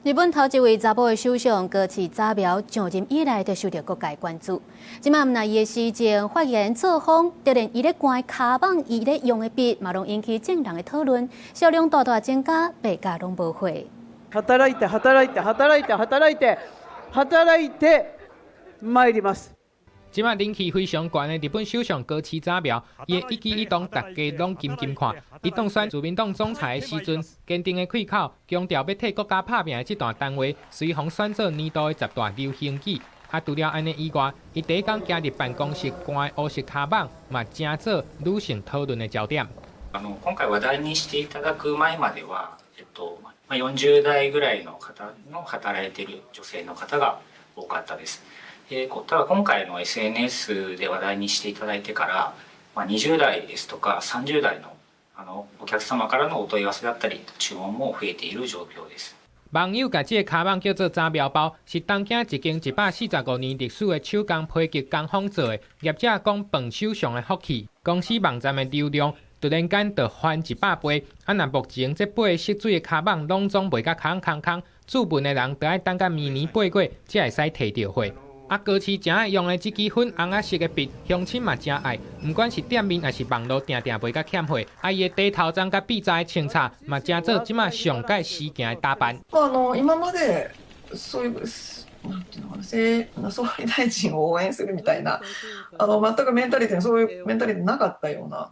日本頭一位查埔的首相高市早苗上任以來，就受著各界關注。這馬毋但伊的施政發言作風，就連伊咧懸跤蠓，伊咧用的筆，嘛攏引起眾人的討論，銷量大大增加，賣甲攏無貨。働いて働いて働いて働いて働いてまいります。這馬人氣非常懸的日本首相高市早苗，伊的一舉一動，大家攏緊緊看。伊當選自民黨總裁的時陣，堅定的開口，強調欲替國家拍拚的這段談話，隨予選做年度的十大流行語。啊，除了按呢以外，伊第一工行入辦公室懸的烏色跤蠓，嘛成做女性討論的焦點。今回話題にしていただく前までは、40代ぐらいの方の働いている女性の方が多かったです。ただ、今回の SNS で話題にしていただいてから、20代ですとか30代のお客様からのお問い合わせだったり注文も増えている状況です。網友共這个跤蠓叫做早苗包，是東京一間145年歷史的手工皮革工坊做的。業者講傍首相的福氣，公司網站的流量突然間就翻100倍。啊，若目前這八个色水的跤蠓攏總賣甲空空空，注文的人著愛等甲明年8月才會使提著貨。啊，高市誠愛用的這支粉紅仔色的筆，鄉親嘛誠愛，毋管是店面抑是網路，定定賣甲欠貨。啊，伊的底頭鬃佮筆仔的穿插，嘛成做這馬上蓋時行的打扮。今までそういうなんていうのかな、総理大臣を応援するみたいな、全くメンタリティそういうメンタリティなかったような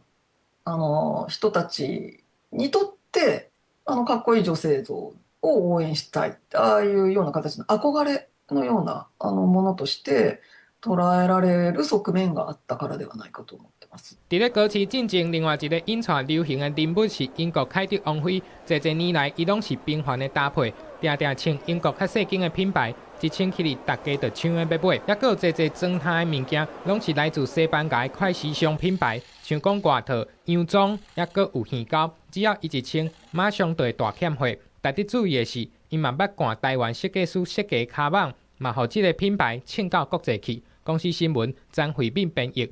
人たちにとって、かっこいい女性像を応援したい、ああいうような形の憧れのようなものとして捉えられる側面があったからではないかと思ってます。佇咧高市進前，另外一个引帶流行的人物是英國凱特王妃。濟濟年來，伊攏是頻繁的搭配，定定穿英國較細間的品牌，一穿起來，大家就搶著欲買。抑閣有濟濟裝他的物件，攏是來自西班牙的快時尚品牌，像講外套、洋裝，抑閣有耳膠，只要伊一穿，馬上就會大欠貨。值得注意的是，伊嘛捌掛台灣設計師設計跤蠓，嘛予這个品牌衝到國際去。公視新聞張惠敏編譯。